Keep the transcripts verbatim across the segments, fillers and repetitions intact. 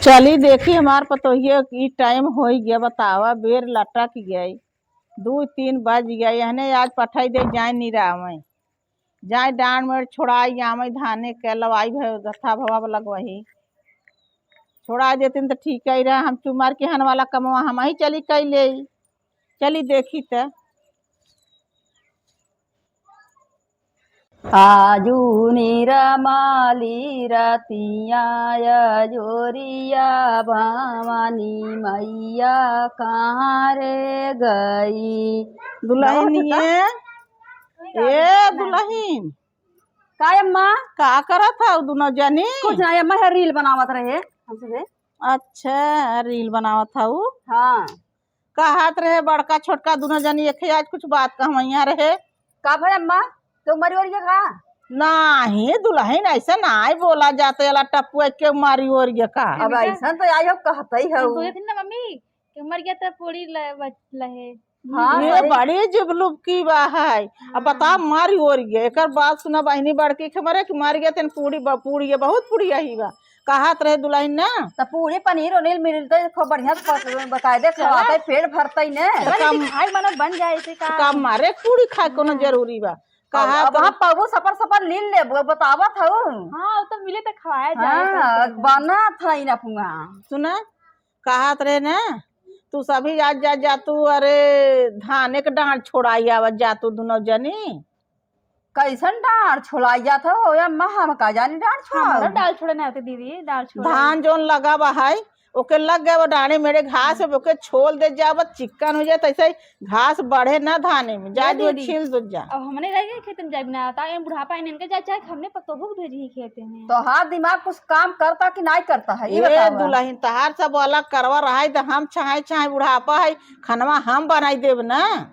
चली देखी हमार पतोहिया, ई टाइम होइ गया, बतावा, बेर लटक गई, दू तीन बज गया, एहने आज पठाई दे, जाए निरावे, जाए डांड में छोड़ाई आवे, धाने के लवाई भे-, गथा भवा लगवही, छोड़ा देतिन त ठीक ही रहा। हम चुमार के हन वाला कमवा हम ही चली कई ले, चली देखी त। आजू निरमाली रतिया अजोरिया, भवानी मैया कहाँ रे गई? दुलहिनिए, ए दुलहिन, का अम्मा? का करत हऊ दुनो जनी? कुछ नहीं अम्मा, है रील बनावत रहे हमसे। अच्छा, रील बनावत हऊ? हाँ। कहत रहे बड़का छोटका दुनो जनी एक ही, आज कुछ बात कहवैया रहे। का भई अम्मा, केहू मरी ओरी गया का? नाही दुलहिन, ऐसे नाही बोला जात, एला टप्पू के मारी ओरी गया का? अब ऐसन तो आई हो कहते ही हो। हम बोले थे ना मम्मी, केहू मर गया तो पूरी ल-, बच-, लहे। हाँ, ये सही। बड़ी जुबलुब की बा है। अब हाँ। बता, मारी ओरी गया, एकर बात सुना बहिनी बड़की के मरे कि मर गया, तेन पूरी ब-, पूरी है, बहुत पूरी यही बा। कहत रहे दुलहिन ना। त पूरी पनीर उनीर मिलते खूब बढ़िया से पक-, बकायदे चला। खवाते, पेट भरते ने। चला दीदी, कम खाए मनो बन जाए, इसे का? कम मारे पूरी खाए कोनो हाँ। जरूरी बा। कहा अब तो वहाँ पबू सपर सपर लीन लेबू, बतावत हऊ। हाँ, वो तो मिले तो खवाया जाए, हाँ, कैसे कैसे। बना था ही ना पुआ। सुना, कहत रहे ना, तू सभी आज जा, जा तू, अरे, धाने के डांड छोड़ाई आवत जा तू दुनो जनी। कैसन डांड छोड़ाई जात हो? या अम्मा, हम का जानी डांड छोड़ाओ। हमरो डांड छोड़े ना आते दीदी, डांड छोड़े। धान जौन लगा बा है, ओके लग गए वो डांडे मेरे घास, हम्म। ओके छोल दे जाब, चिक्कन हो जाए, तैसे ही घास बढ़े ना धाने में, जा ए जो दीदी, छील दो जा। अब हमने रह गए खेत में जाए ना, ता एम बुढ़ापा आइन इनके जा, चाहे हमने पतोहू के भेजी ही खेते में। तो हाथ दिमाग कुछ काम करता कि नहीं करता है, ये ए बतावा। दुलहिन, तहार सब अलग करवा रहा है, तो हम चाहे, चाहे बुढ़ापा है, खनवा हम बनाई देब ना।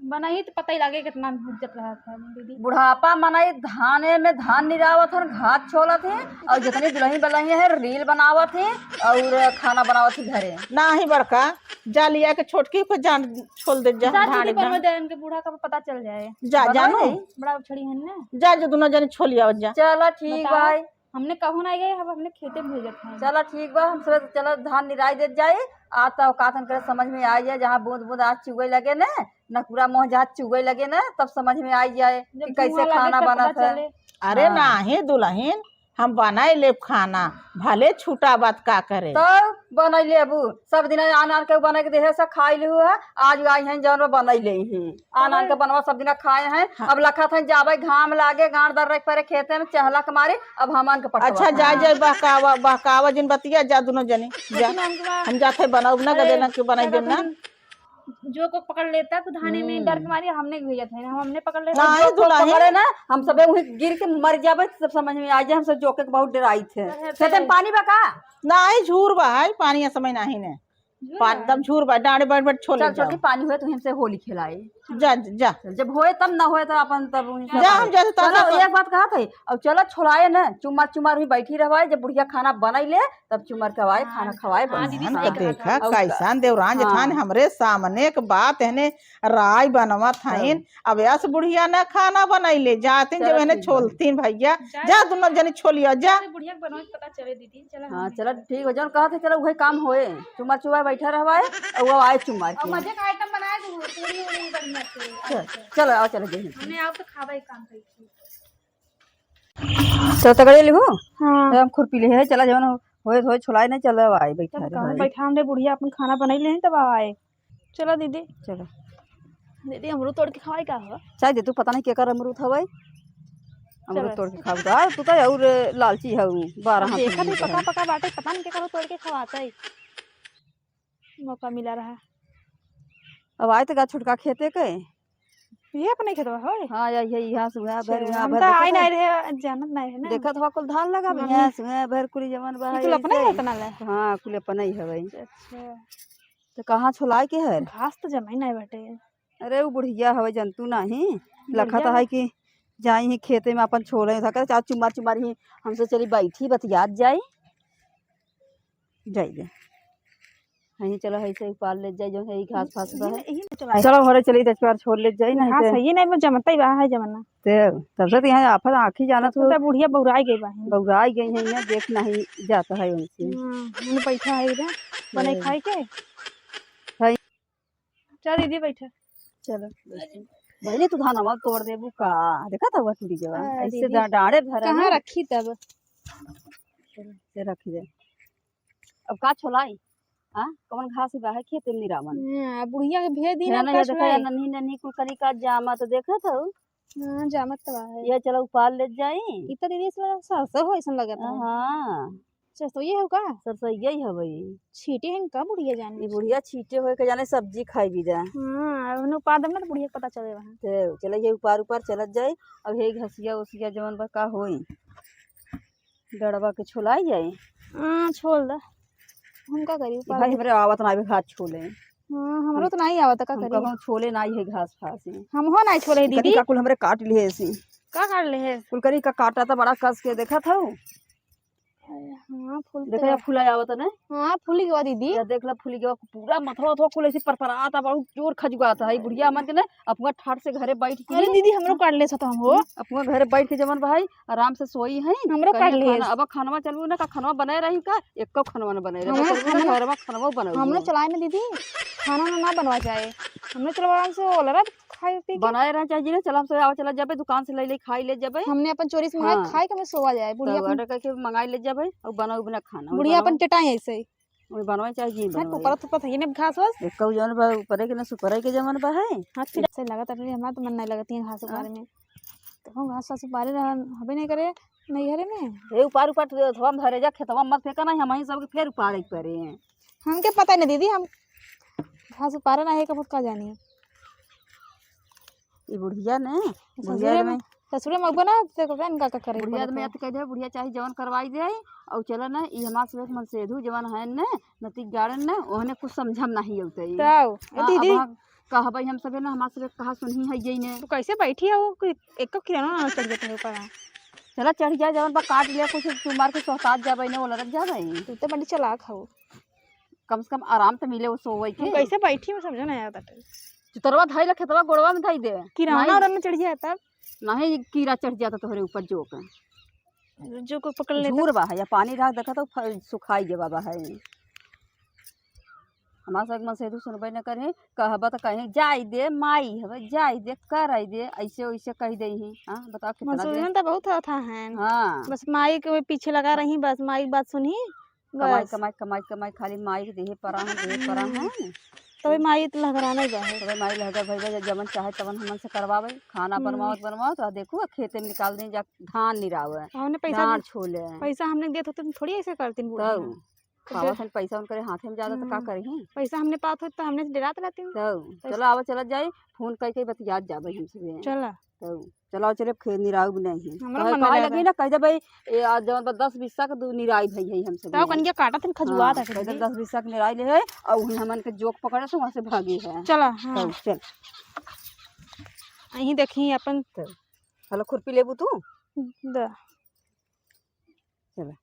बनाई तो पता ही लागे कितना हुज्जत रहा था दीदी। बुढ़ापा मनई धाने में धान निरावत हन, घास छोलत हैं, और जितनी दुलहिन बलहिन हैं, रील बनावत हैं और खाना बनावत हैं घरे। नाही बड़का, जा लिया के छोटकी को जान छोल दे जा, जा धान दीदी, एकदम। बनवा दे, इनके बूढ़ा का पता चल जाए। जा, बना जानू। दे। बड़ा उछड़ी है ना। जा, जो दुनो जने छोलिया जा। चला, ठीक बताओ। भाई। हमने कहूँ ना गए, अब हमने खेते में भेजत हैं। चला, ठीक बा, हम सब चला धान निराई देत जाई। आ तो का तन करे समझ में आ जाए, जहाँ बूंद बूंद आज चुगे लगे ना, नकुरा मोह जहाँ चुगे लगे ना, तब समझ में आ जाए जब कि कैसे धुआं लगे, खाना तब पता बनत है। चले। अरे हाँ। नाही दुलहिन, हम बनाई लेब खाना, भले छूटा बात का करे। तब बनाई लेबू, सब दिन आन आन के बनाई के देहे से खाई लिहू है, आज आई हैं जौन बनाई ले ही। आन आन के बनवा सब दिन खाए हैं। हाँ। अब लखत हैं जाबे, घाम लागे, गांड दर्रे परे खेते में चहला के मारे, अब हमन के पटवा। अच्छा, जाए, हाँ। जाए, बहकावा, बहकावा जिन बतिया, जा दुनो जनी, जा। लेकिन हमके बा-, हम जात है बनाउब ना, अरे, गदे ना के बनाई देब ना। जो को पकड़ लेता तो धाने में हम्म। डर के मारी हमने के भेजत है, हम हमने पकड़ लेता। ना, जो को दुलहिन। पकड़े ना, हम सबे वही गिर के मर जाबे, सब समझ में आ जाए, हम सब जोके के बहुत डराई थे। डर है खेते में पे। पानी बा का? नाही, झूर बा है, पानी ए समय नाही ने। झूर पानी बा? एकदम झूर बा, डांडे बैठ बैठ छोले चल, चल जाओ। के पानी हुए तो हमसे होली खिलाए। जा, जा। चल, जब होए तब ना होए तो अपन तब उन्हीं जा, सब हम जाते चलो, तब एक बात कहा थे, अब चलो छोलाए ना, चुमार चुमार भी बैठी रहवाए, जब बुढ़िया खाना बनाई ले, तब चुमार के आवाए, हाँ, खाना खवाए, हाँ, बस। दीदी, हाँ। सही कहा देखा, था। और का? कैसन देवरान जेठान हाँ। हमरे सामने के बात एहने राय बनवत हईन। तब। अब यस बुढ़िया ना खाना बनाई ले, जातिन चलो, जब एहने ठीक बा। छोलतीन भैया, जा। जा दुनो जने छोलिया, जा। अरे बुढ़िया के बनवे के पता चले दीदी, चलो हाँ, हम चलो, ठीक हो, जौन कहत है, चलो, उहे काम होए। चुमार चुमार बैठा रहवाए, और वो आए चुमार और के। मजे का आइटम बनाए दो, पूरी उरी बढ़िया से। चल, चलो, आओ, चलो, जय हिंद। हमने आओ तो खाबा एक काम करी। चल, तगड़े लिहू? हाँ। तो हम खुरपी ले है, चला, जवन हो-, होए, होए, छोलाए नहीं, चल, आए, बैठा तब रे, कहाँ भाई। बैठा, हमरे बुढ़िया अपन खाना बनाई ले, तब आए। चला दीदी। चला। दीदी, अमरूद तोड़ के खवाई का हो? चाहे दे, तू पता नहीं केकर अमरूद हवे। अमरूद चला। तोड़ के खाऊ तो। आ, तू तो और लालची हऊ, बारह अब हाथ देखा में नहीं, पका, है। पका बाटे, पता नहीं केकर तोड़ के खवाता है। मौका मिला रहा। अब आए तो गा छोटका खेते के। ये अपने खेतवा होय? हाँ, या, ये यहाँ से हुआ, भर अच्छा, हुआ, हम भर तो देखत आए हो? नहीं रहे, जानत नहीं है ना। देखत हुआ कुल धान लगा भी, मम्मी। यहाँ से हुआ, भर कुली जवन बा, ये कुल यही अपने से। उतना ले। हाँ, कुल अपने ही हवे। अच्छा। तो कहाँ छोलाए के है? घास तो जमा ही नहीं बाटे। अरे, वो बुढ़िया हवे, जंतु नहीं। बुढ़िया लखत है। है कि जाई ही खेते में अपन छोले था, करे, चाहे चुमार चुमार ही हमसे चली बैठी, बतियात जाई। जाई दे। कहीं चलो, ऐसे ही पार ले जाई, जो है, ई घास फास बा है। यही में चला। चलो, घरे चली, दस बार छोड़ ले जाई, नहीं घास ते है, ये नहीं, वो जमता ही बा है जमाना। ते तब से तो यहाँ आफत आँखी जानत हो। तो बुढ़िया बौराई गई बा है। बौराई गई है, यहाँ देख नहीं जाता है उनसे। हाँ, उन्हें बैठा है इधर, बनाई ते खाए के। है। चल दीदी, बैठा। चलो। बहनी, तू धान हमार तोड़ देबू का? देखा था वह टूटी जवा। अरे ऐसे दीदी, डा-, डांडे धरा कहाँ ना। रखी तब? चल, से रखी दे। अब का छोलाई? हाँ, कौन घास बा है खेते में निरावन? हाँ, बुढ़िया के भेज दी ना, ना, का ये देखा, ये छोलाई? नन्ही, नन्ही कुल कली का जामा तो देखा था। हाँ, जामत तो बा है। ये चलो उपार ले जाई। ई तो दीदी, इसमें सरसों हो, ऐसन लगत है। हाँ। सरसों ये हो का? सरसों यही है भाई। छींटे हैं का बुढ़िया जाने? ये बुढ़िया छींटे होए के जाने सब्जी खाई भी जाए। हाँ, अब उन्हें उपार देम ना तो बुढ़िया के पता चले वहाँ। ते चले ये उपार, उपार चलत जाई। अब हे घसिया उसिया जवन बा का होई? डड़वा के छोलाई जाई। हाँ, छोल दा। हम का करी, उपार भाई दे। हमरे आवत ना भी घास छोले। हाँ, हमरो हम, तो नहीं आवत, का हम करी? कहूँ छोले ना ही है घास फास ही। हम हो नहीं छोले करी दीदी। का कुल हमरे काट लिए ऐसी। का काट ले है? कुल करी का काटा था बड़ा कस के देखा था। हाँ, फूल देखा तो या फूला आवत ना। हाँ, फूली गवा दीदी। या देख ला फूली गवा, पूरा मथवा उथवा कुल ऐसे परपरात आ, बहुत जोर खजुआत है। बुढ़िया मन के ना अपना ठाट से घरे बैठ के अरे दीदी, हमरो काट ले सत हम हो। हम्म, अपना घरे बैठ के जमन भाई आराम से सोई है। हमरो कहीं काट ले। खाना, अब खानवा चलबू ना का खानवा बनाए रही का? एको खानवा ना बनाए रही। हमरो बस खानवा, घरवा खानवा बनाऊ हमरो है। चलाए में दीदी खाना ना, ना बनवा जाए। हमने चलो आराम से ओलरा खाए पी के। बनाए रहे चाहे जी ना, चला हम सब आवा चला जाबे, दुकान से ले ले खाई ले जाबे। हमने अपन चोरी से मंगाए हाँ। खाए के हमें सोवा जाए। बुढ़िया तब अपन order करके मंगाई ले जाबे और बनाऊ बिना खाना। और बुढ़िया अपन बनाऊ। टेटाए ऐसे ही। वही बनवाई चाहे जी हाँ, बनवाई। टुकड़ा टुकड़ा था, ये ने घास वास। एक कऊ जौन बा, ऊपरे के ना सुपरे के जमन बा है। हाँ, फिर ऐसे लगा था, हमारा तो मन नहीं लगती है घास हाँ। उपारे में। तो हम घास वास उपारे रहा, हबे नहीं करे, नहीं घरे में। ये उपार, उपार तो थोड़ा हम धरे जा, खेतवा मत फेंका ना, हम ही सबके फेर उपारे के परे हैं। हमके पता नहीं दीदी, हम घास उपारे ना है, कब का जानी। ई बुढ़िया ने, ससुरे बुढ़िया में, में ससुरे में अगबे ना, ते को बहन का, का करे बुढ़िया पड़त में है। अत कह दे, बुढ़िया चाहे जवन करवाई दे, और चला ना, ई हमार सब एक मनसेधु जवन है ने, नतीक गाड़न ने, ओहने कुछ समझम नहीं होते। तब, ए हाँ, दीदी। अब हम कहबई हम सबे ना, हमार सब एक कहा सुनही है ये ने। तू कैसे बैठी है वो, कि एको किराना ना चढ़ जाते ऊपर। चला चढ़ जा, जवन बा काट लिया, कुछ तू मार के सोहतात जाबे ने, वो लड़त जाबे। तू तो बड़ी चालाक हो। कम से कम आराम तो मिले वो सोवई हम के। कैसे बैठी, मैं समझो ना यार बाटे। चुतरवा धइला खेतवा गोड़वा में धइ दे। किराना नहीं। और में चढ़ जाए तब? नहीं, कीड़ा चढ़ जाता तोहरे ऊपर जोक। जोक पकड़ लेता। झूर बा है, या पानी रह देखा तो फ-, सुखाई गवा बा है। हमार सब मनसेधु सुनबे न करे, कहबा तो कहे, "जाई दे, माई हवे, जाई दे, कराई दे," ऐसे वैसे कह दे ही। हाँ, बताओ कितना मनसेधु दिन। तो बहुत था, था हैं। हाँ। बस माई के पीछे लगा रही, बस माई की बात सुनी। कमाई, बस। कमाई, कमाई, कमाई, खाली माई के देहे परा है, देहे परा है। हम्म। तबे माई तो लहगराना ही बा है। तबे माई लहगर भई बा, जब जवन चाहे तवन हमन से करवावे, खाना हम्म। बनवावत, बनवावत, आ देखू, आ खेते में निकाल दें, जा धान निरावे, हमने पैसा धान दे-, छोले। पैसा हमने देत होते तो थोड़ी ऐसे करतीन बूढ़ा तब, ना। तो पावत दे- हन पैसा उनकरे हाथे में जाता तो का हम्म। करी हैं? पैसा हमने पावत होत तो हमने से डरात रहती हूँ। तब, पैसा चलो आवा चलत जाई, फोन कई कई बतियात जाबे हम सबे। चला। तब चलाओ, चले, अब खेत निराऊ भी नहीं है। हमरा तो मन कहै लगे लगी ना। ना, कह दे भाई, ए, आज जवन बा दस बीसा के दू निराई भई है हम सब तब में। कनिया काटत हन, खजुआत हाँ, है कह दे दीदी। दस बीसा के निराई ले है, और वहीं हमन के जोक पकड़े से वहाँ से भागी है। चला, हाँ। तब चल। यहीं देखी अपन। तब। हलो, खुरपी लेबू तू? द। चला।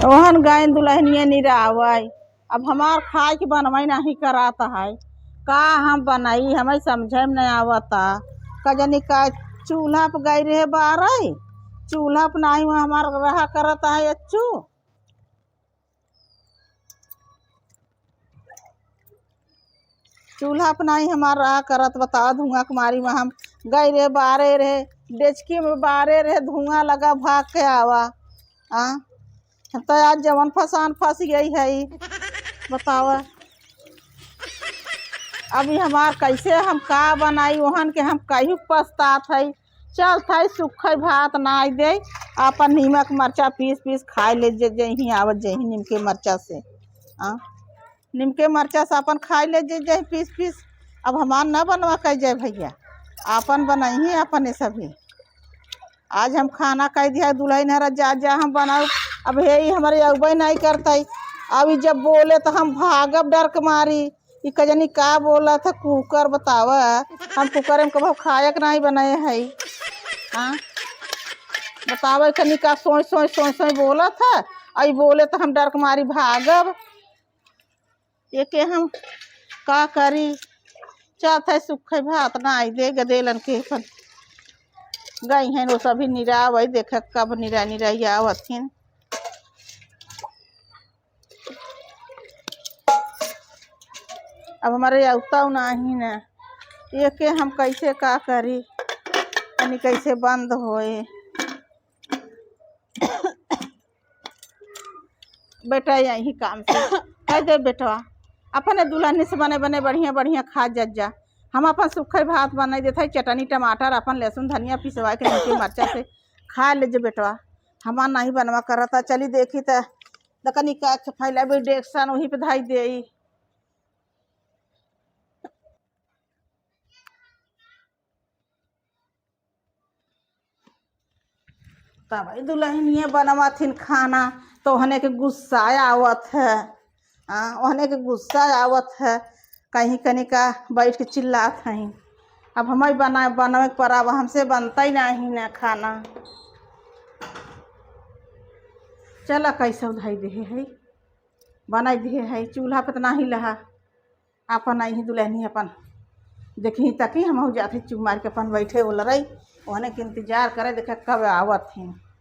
ओहन गइन दुलहनिया निरावै, अब हमार खाए के बनवै नाहीं करात है। का हम बनाई, हमें समझे में नहीं आवता। का जानी का चूल्हा पे गई रहे बारै, चूल्हा पे नाहीं हुआ हमार रहा करत है अच्छू। चूल्हा पे नाहीं हमार रहा करत, बतावा, धुआं के मारी में हम गई रहे, बारे रहे, डेचकी में बारे रहे, धुआं लगा, भाग के आवा। आ? तो आज जवन फसान फंस गई है, बतावा। अब ई हमार कैसे हम का बनाई, ओहन के हम कहीं पछतात है। चल थाई सुखई भात नाई दे, आपन नीमक मरचा पीस पीस खाई ले जे, जहीं आवत जहीं निमके मरचा से। आ? निमके मरचा से आपन खाई ले जे, जहीं पीस पीस। अब हमार न बनवा कह जाए भैया, आपन बनइहीं अपने सभी। आज हम खाना कह दिया दुलहिन हरा जा, जा हम बनाऊ। अब हे ई हमरे अउबे नाई करतई। अब ई जब बोले तो हम भागब डर के मारी। ई का जानी का बोलत है कुकर, बतावा। हम कुकर में कबहू खाए के नाहीं बनाए है। हाँ? बतावा, ई कनी का सोई, सोई, सोई, सोई बोलत है। आई बोले तो हम डर के मारी भागब। एके हम का करी, चाहत है सूखे भात ना आई दे गदेलन के अपन गई हैं, वो सभी निराव आई, देखे कब निरा निराई आवत हिन। अब हमारे अवताऊ नाही न, एके हम कैसे का करी, यानी कैसे बंद होए। बेटा यही काम से कह दे बेटवा, अपने दुल्हनी से बने बने बढ़िया बढ़िया खा जज जा। हम अपन सूखे भात बनाई देत हई, चटनी टमाटर अपन लहसुन धनिया पिसवा के नीचे मरचा से खा ले जे बेटवा। हमार नहीं बनवा करता, चली देखी त दकनी का फैला भी डेक्सन वही पे धाई देई। तब ई दुल्हनिया बनवत हिन खाना, तो ओहने के गुस्सा आवत है। हाँ, ओहने के गुस्सा आवत है, कहीं कनिका बैठ के चिल्लात हईं। अब हमइ बना, बनवे के पड़ा, अब हमसे बनता ही नहीं ना खाना। चला, कैसे उधाई देहे है, बनाई देहे है, चूल्हा पे तो नाही लहा। अपन आई ही दुल्हनी अपन देखी तकी, हम हो जाते चुप मार के अपन बैठे ओलरई, ओहने के इंतजार करे, देखे कब आवत हैं।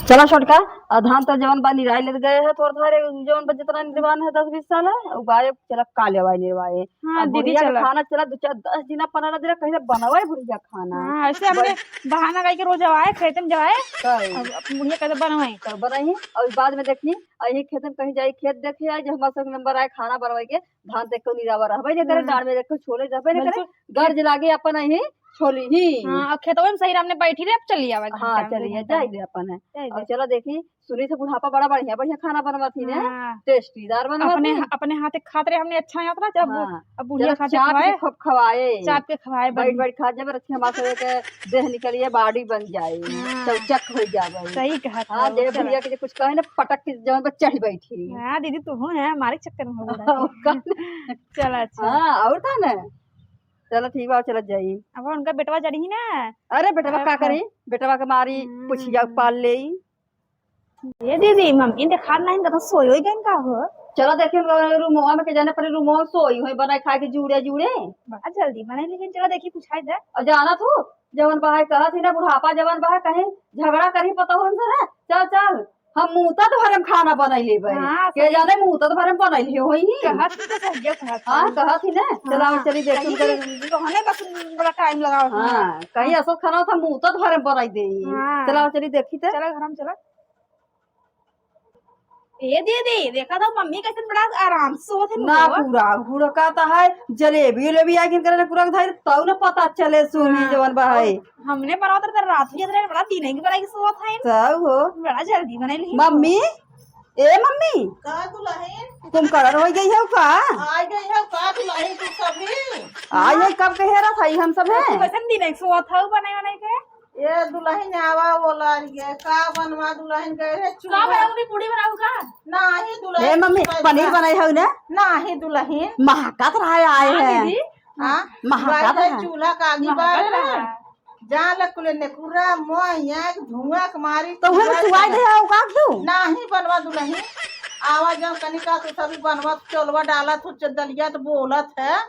चला छोटका, आ धान तो जवन बा निराई लेत गए है, थोड़ा थारे जवन बा जितना निर्वाण है दस बीस साल है, उ बारे चला का लेवाए निर्वाए। हाँ, अब दीदी, बुढ़िया के चला। खाना चला दो चार दस दिन, पन्द्रह दिन कहीं से बनवाए बुढ़िया खाना। हाँ, ऐसे हमने बस। बहाना कइके रोज आवाए, खेते में जाए। कई। अब, अब बुढ़िया कैसे बनवाए? तो बनाई, और बाद में देखी, और ये खेते में कहीं जाए, खेत देखे आए, जो हमारे सब नंबर आए खाना बनवाए के, धान देख के निरावा रहबे न करे, हम्म। डांड में देख के छोले रहबे न करे, मंसूर गर्ज लागे अपन ही छोली ही। हाँ, और खेतवे में सही हमने बैठी रहे, अब चली आवे हाँ, घंटा में, चलिए, दो घंटा जाए में। दे अपन है। जाए और दे। चलो देखी, सुनी से बुढ़ापा बड़ा बढ़िया, बढ़िया खाना बनवत ही ने, हाँ। टेस्टीदार बनवत अपने ही। हा-, अपने हाथे खात रहे हमने, अच्छा है अपना, जब हाँ। अब बुढ़िया चलो खाते चाट खवाए, के खूब खवाए। चाट के खवाए बैठ बढ़िया। बैठ खा, जब रखी हमारे सब के देह निकलिए, बॉडी बन जाए, हाँ। चौचक हो जावे। सही कहा हाँ, था, जे चलो। बुढ़िया के जे कुछ कहे ना, पटक के जवन पर चढ़ बैठी। हाँ, दीदी, तू हो ना, हमारे चक्कर में हो गया। और का ना? चला, अच्छा। हाँ, और का ना? चलो, ठीक बा, चलत जाई। अब उनका बेटवा चढ़ी ना। अरे, बेटवा अब का का? करी? बेटवा के मारी, हम्म। पुछिया पाल लेई। ए दीदी, मम्मी देखात नाहीं, कतौ सोई होई गइन का हो? चलो देखी, उनका रूमवा में के जाने पर रूमवा में सोई होई, बनाई खाए के जूड़े जूड़े। बड़ा जल्दी बनाई, लेकिन चलो देखी, पुछाई दे। और जाना तू, जवन बहाई कहत ही ना, बुढ़ापा जवन बहाई, कहीं झगड़ा करी पतोहन से ना, चल चल, हम मूतत भरे में खाना बनाई लेबै। हाँ, के सही। जाने मूतत भरे में बनाई लियो होई। कहत ही तो सही कहत हाँ, ही। कहत ही ना, चला हाँ, चली देखी चली उनकर। दीदी, तो हमें बस बड़ा टाइम लगावत है। हाँ, कहीं हाँ। असो खाना था, मूतत भरे में बनाई देई। हाँ। चला चली देखी ते। चला घर में चला। ए दीदी, देखा था मम्मी कैसे बड़ा आराम से सोत है ना, हो। पूरा हुड़का तो है, जलेबी उलेबी आके करे पूरा धाई, तौ न पता चले सुनी हाँ। जवन बा है। और हमने बनावत रहे रात में, इतने बड़ा दिन है कि बनाई के सोत है। तौ हो। बड़ा जल्दी बनाई ली। मम्मी, ए मम्मी। का दुल्हन? कुंभकर्ण हो गई है का? आ गई है का दुल्हन तू सभी? आई है, कब कहे रहा था हम सब तो हैं? कैसन दिन है सोत है बनाई बनाई के? ए दुल्हन आवा बोला रही है, का बनवा दुल्हन गए रे का चूल्हा? बनाऊ दी, पूड़ी बनाऊ का? नाही दुल्हन, हे मम्मी, चूल्हा पनीर बना- बनाई हौ ना? नाही दुल्हन। महकत रहा आए हाँ, हैं। दीदी। हाँ, महकत भाई, रहा। चूल्हा का आगी महकत बार रहा। रहा। जा ले कुले नेकुरा, मोया, धुआं के मारी तो उहे में चूल्हा सुआई जला। दे हौ का तू? नाही बनवा दुल्हन। आवा जब कनिका तू सभी बनवा, चोलवा डाला, तू दलिया तो बोलत है।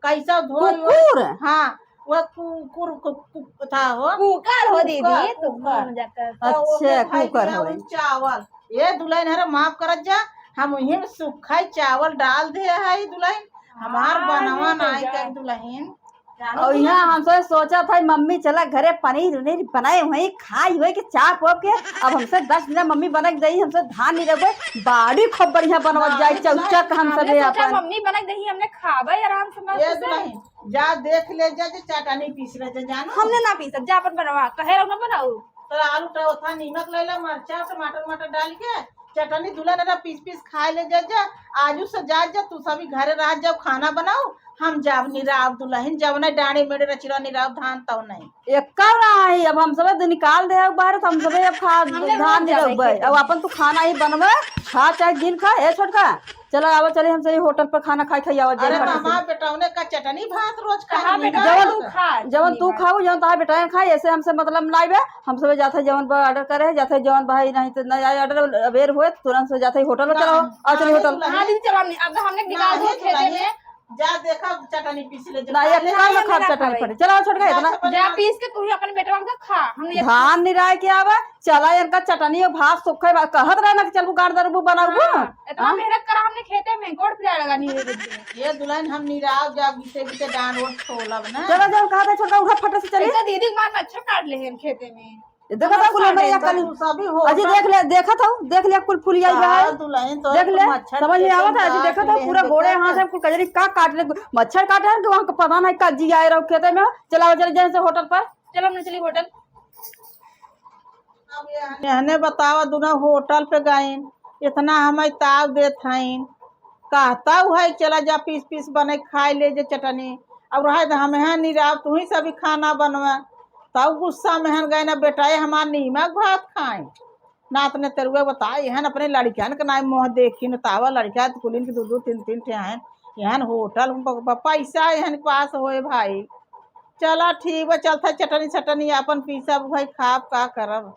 कैसा धोई कुकुर? हाँ, वो कुकुर, कु-, कु-, था हो। कुकर हो दीदी, कुकर, तू कुकर। कौन जाकर? तो अच्छा, ओके भाई कुकर दिया होई। उन चावल। ए दुल्हन, हरे माफ करत जा, हम उही में सूखा चावल डाल दे है दुल्हन, हमार हाँ, बनवा नहीं ना तो आई जा। कर दुल्हन। जानो और दुल्हन। यहाँ हम सब सोचा था, मम्मी चला घरे पनीर उनीर बनाए हुए, खाई हुए कि चाप वाप के, अब हमसे दस दिन मम्मी बना के दई, हमसे धान नहीं रखबे, बाड़ी खूब बढ़िया बनवत ना, जाए, ना, चौचक हम ना, सबे हमने सोचा अपन। मम्मी बना के दई, हमने खाबे आराम से मस्त ये से। दुल्हन, जा देख ले जा, जे चटनी पीस ले जा, जानो। हमने ना पीसब, जा अपन बनवा, कहे रहो ना बनाऊ। तो आलू टोथा, नीमक ले ले, मरचा, टमाटर, मटर डाल के चटनी दुल्हन ना पीस पीस खाए ले जा, जा। आजू से जा, जा, तू सभी घरे रह जाओ, खाना बनाओ, हम जाब निराव दुलहिन, जवने डाँड़ी मेड़े रचिरा निराव धान तवने। एक्का नाही, अब हम सबे तो निकाल दे अब बाहर, तो हम सबे अब खा हमने धान रोज जाबे निराव खेते अब में। अपन तू खाना ही बनवे, खा चाहे दिन खा। ए छोटका, चला आवा, चली हम सही होटल पर खाना खाई खाई आवा, जे अरे खाना मामा, से। बेटौने का चटनी भात रोज खाई कहाँ नहीं बेटा ना। जवन तू खा, जवन तू खाऊ, जवन तोहार बेटा खाई, ऐसे हमसे मतलब ना आइबे। हम सबे जाते जवन बा ऑर्डर करे, जाते जवन भाई नहीं तो नहीं आए ऑर्डर अबेर हुए तो तुरंत से जाते होटल में ना, चलाओ, आ चली नहीं होटल। दुलहिन। हाँ दीदी, चलो हमने, अब हमने निकाल नहीं दो खेते दुलहिन। में। जा देखा चटनी पीस ले, जो ना, खा एक ले। काम ना, ना खाब ना चटनी खावे। पड़ी। चला छोटका, जा इतना। चटनी जा पीस के तू ही अपन बेटवा का खा, हम ये धान निराय के आवा, चला इनका चटनी और भात सुखे बा, कहत रहे ना कि चल गाड़ दरबू बनाबू। हाँ, इतना हाँ? मेहनत करा हमने खेते में, गोड़ पिराए लगा नहीं रे बच्चे। ये दुलहिन हम निराव जा बीते बीते डाँड़ ओढ़ छोलब ना। चला जब कहा था छोटका उठा फटे से चली। इतना दीदी मार मच्छर काट ले हैं खेते में। ये देखा था कुल हमरे यहाँ कल। सभी हो अजी देख ले, देखा था, देख ले कुल फुलिया ही बा है। दुलहिन तो देख ले, मच्छर समझ में आवत है। अजी देखा था पूरा गोड़े हाथ है, कुल कजरी का काट ले, मच्छर काटे हैं कि वहाँ का पता नहीं का जी आए रहो खेते में। चला चल जैसे होटल पर। चलो हमने चली होटल। अब एहने बतावा, दुनो होटल पे गइन, इतना हमें ताव देत हइन, कहता है चला जा पीस पीस बने खाई ले जे चटनी। अब रहे तो हम यहाँ निराव, तू ही सभी खाना बनवा। तब गुस्सा में हन गए ना बेटा, ये हमार नीमक भात खाए। नात ने तेरुआ बताए, एहन अपने लड़कियन के नाई मोह देखी न तावा, लड़किया तो कुलिन की दो दो तीन तीन ठे हैं। एहन होटल में प-, प-, पैसा एहन पास होए भाई। चला ठीक बा, चलता चटनी सटनी अपन पीसब भाई, खाब का करब।